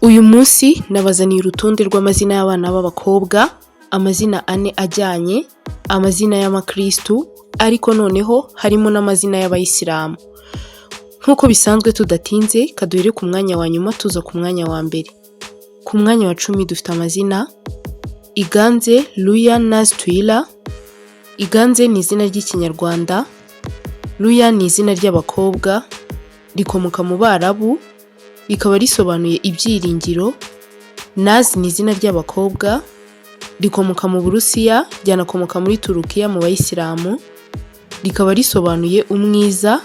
Uyu munsi nabazaniye urutonde rw'amazina y'abana b'abakobwa, amazina ane ajyanye, amazina y'amakirisitu, ariko noneho harimo n'amazina y'abayisilamu. Nk'uko bisanzwe tudatinze, kaduhere ku mwanya wa nyuma tuza ku mwanya wa mbere. Ku mwanya wa 10 dufite amazina Iganze Luya Naz Twila. Iganze ni izina ry'Ikinyarwanda, Luya ni izina ry'abakobwa, rikomoka mu Barabu, rikaba risobanuye ibyiringiro. Naz ni izina ry'abakobwa, rikomoka mu Burusiya, ryanakomoka muri Turukiya mu bayisilamu, rikaba risobanuye umwiza.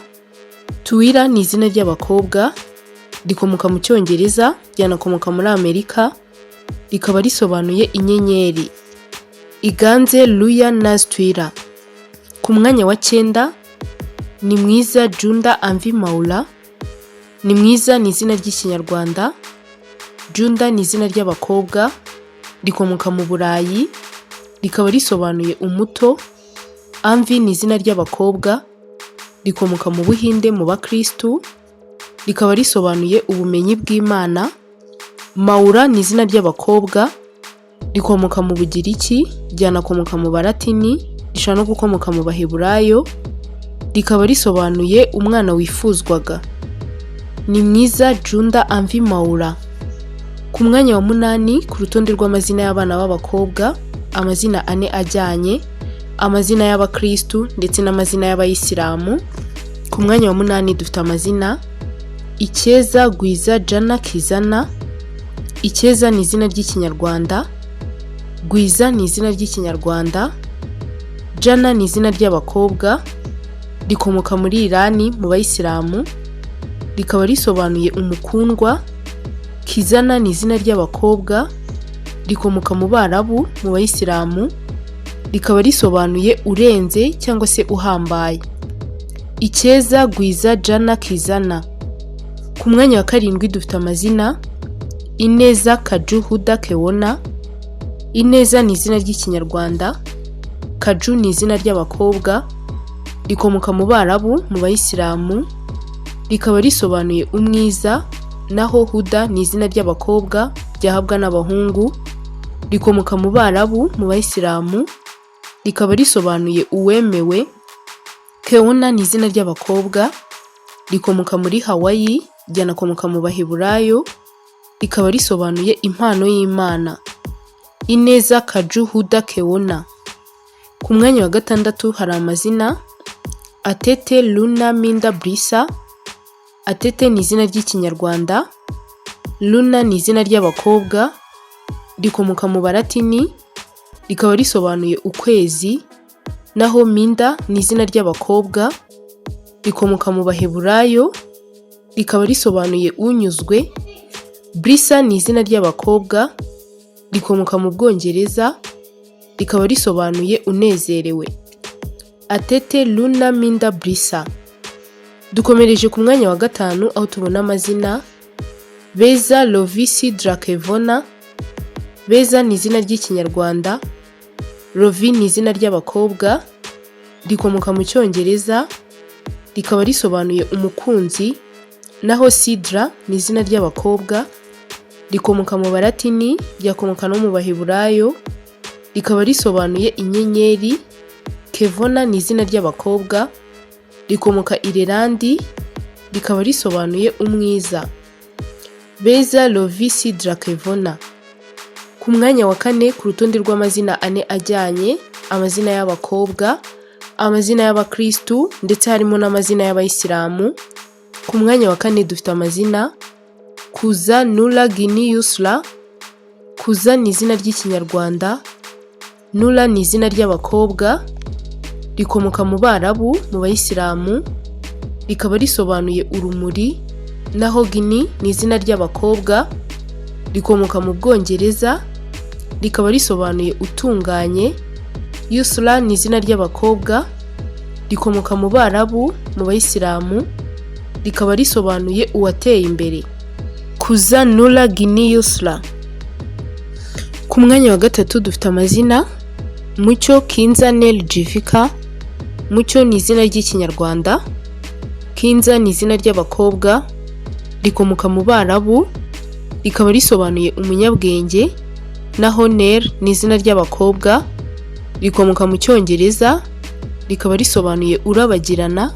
Tuwira ni izina ry'abakobwa, rikomoka mu Cyongereza, ryanakomoka muri Amerika, rikaba risobanuye inyenyeri. Iganze Luya Naz Twila. Ku mwanya wa 9 ni Mwiza Junda Amvi Maula. Ni Mwiza ni izina ry'Ikinyarwanda, Junda ni izina ry'abakobwa, rikomoka mu Burayi, rikaba risobanuye umuto. Amvi ni izina ry'abakobwa, rikomoka mu Buhinde mu bakirisitu, rikaba risobanuye ubumenyi bw'Imana. Maura ni izina ry'abakobwa, rikomoka mu Bugiriki, ryanakomoka mu Balatini, rishobora no gukomoka mu Baheburayo, rikaba risobanuye umwana wifuzwaga. Ni Mwiza Junda Amvi Maura. Ku mwanya wa 8 ku rutonde rw'amazina y'abana b'abakobwa, amazina ane ajyanye, amazina y'abakirisitu ndetse n'amazina y'abayisilamu. Ku mwanya wa 8 dufite amazina Icyeza Gwiza Jana Kizana. Icyeza ni izina ry'Ikinyarwanda, Gwiza ni izina ry'Ikinyarwanda, Jana ni izina ry'abakobwa, rikomoka muri Irani mu bayisilamu, rikaba risobanuye umukundwa. Kizana ni izina ry'abakobwa, rikomoka mu Barabu mu bayisilamu, rikaba risobanuye urenze cyangwa se uhambaye. Icyeza Gwiza Jana Kizana. Ku mwanya wa 7 dufite amazina Ineza Kaju Huda Kewona. Ineza ni izina ry'Ikinyarwanda, Kaju ni izina ry'abakobwa, rikomoka mu Barabu mu bayisilamu, rikaba risobanuye umwiza. Naho Huda ni izina ry'abakobwa ryahabwa n'abahungu, rikomoka mu Barabu mu bayisilamu, rikaba risobanuye uwemewe. Kewona ni izina ry'abakobwa, rikomoka muri Hawaii, ryanakomoka mu Baheburayo, rikaba risobanuye impano y'Imana. Ineza Kaju Huda Kewona. Ku mwanya wa 6 hari amazina Atete Luna Minda Brisa. Atete ni izina ry'Ikinyarwanda, Luna ni izina ry'abakobwa, rikomoka mu Balatini, rikaba risobanuye ukwezi. Naho Minda ni izina ry'abakobwa, rikomoka mu Baheburayo, rikaba risobanuye unyuzwe. Brisa ni izina ry'abakobwa, rikomoka mu Bwongereza, rikaba risobanuye unezerewe. Atete Luna Minda Brisa. Dukomereje ku mwanya wa 5 aho tubona amazina Beza Lovisi Drakevona. Beza ni izina ry'Ikinyarwanda, Rovi ni izina ry'abakobwa, rikomoka mu Cyongereza, rikaba risobanuye umukunzi. Naho Sidra ni izina ry'abakobwa, rikomoka mu Balatini, ryakomoka no mu Baheburayo, rikaba risobanuye inyenyeri. Kevona ni izina ry'abakobwa, rikomoka Irelandi, rikaba risobanuye umwiza. Beza Lovisi Drakevona. Ku mwanya wa 4 ku rutonde rw'amazina ane ajyanye, amazina y'abakobwa, amazina y'abakirisitu ndetse harimo n'amazina y'abayisilamu. Ku mwanya wa 4 dufite amazina Kuza Nura Gini Yusra. Kuza ni izina ry'Ikinyarwanda, Nura ni izina ry'abakobwa, rikomoka mu Barabu mu bayisilamu, rikaba risobanuye urumuri. Naho Gini ni izina ry'abakobwa, rikomoka mu Bwongereza, rikaba risobanuye utunganye. Yusra ni izina ry'abakobwa, rikomoka mu Barabu mu bayisilamu, rikaba risobanuye uwateye imbere. Kuza Nura Gini Yusra. Ku mwanya wa 3 dufite amazina Mucyo Kinza Nel Jivika. Mucyo ni izina ry'Ikinyarwanda, Kinza ni izina ry'abakobwa, rikomoka mu Barabu, rikaba risobanuye umunyabwenge, naho Nel ni izina ry'abakobwa, rikomoka mu Cyongereza, rikaba risobanuye urabagirana.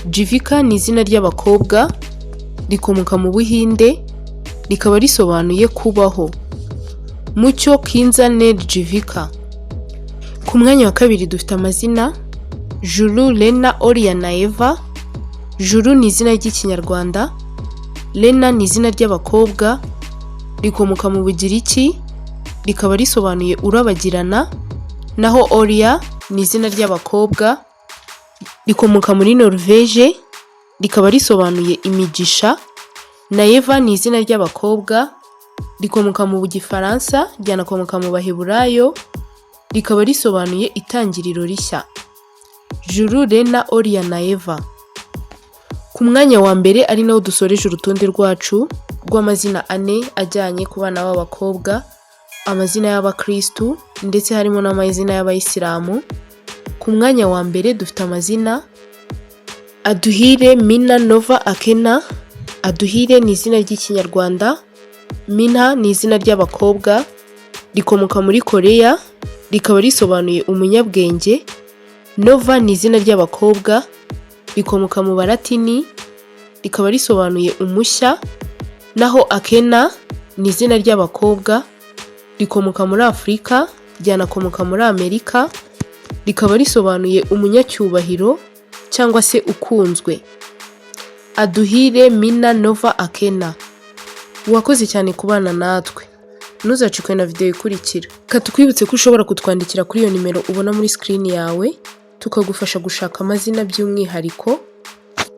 Jivika ni izina ry'abakobwa, rikomoka mu Buhinde, rikaba risobanuye kubaho. Mucyo Kinza Nel Jivika. Ku mwanya wa kabiri dufite amazina Juru, Lena, Oria na Eva. Juru ni izina ry'Ikinyarwanda, Lena ni izina ry'abakobwa, rikomoka mu Bugiriki, rikaba risobanuye urabagirana, naho Oria ni izina ry'abakobwa, rikomoka muri Norvège, rikaba risobanuye imigisha, na Eva ni izina ry'abakobwa, rikomoka mu Gifaransa, ryanakomoka mu Baheburayo, rikaba risobanuye itangiriro rishya. Juru, Lena, Oria na Eva. Ku mwanya wa mbere, ari nawo dusoreje urutonde rwacu rw'amazina ane ajyanye ku bana b'abakobwa, amazina y'abakirisitu ndetse harimo n'amazina y'abayisilamu. Ku mwanya wa mbere dufite amazina Aduhire, Mina, Nova, Akena. Aduhire ni izina ry'Ikinyarwanda, Mina ni izina ry'abakobwa, rikomoka muri Koreya, rikaba risobanuye umunyabwenge. Nova ni izina ry'abakobwa, rikomoka mu Balatini, rikaba risobanuye umushya, naho Akena ni izina ry'abakobwa, rikomoka muri Afurika, ryanakomoka muri Amerika, rikaba risobanuye umunyacyubahiro cyangwa se ukunzwe. Aduhire, Mina, Nova, Akena. Wakoze cyane kubana natwe, ntuzacikwe na videwo ikurikira. Reka tukwibutse ko ushobora kutwandikira kuri iyo nimero ubona muri screen yawe, tukagufasha gushaka amazina. By'umwihariko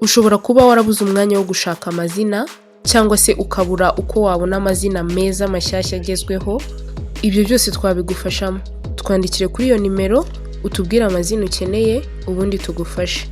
ushobora kuba warabuze umwanya wo gushaka amazina, cyangwa se ukabura uko wabona amazina meza mashyashya agezweho. Ibyo byose twabigufashamo. Twandikire kuri iyo nimero, utubwire amazina ukeneye, ubundi tugufashe.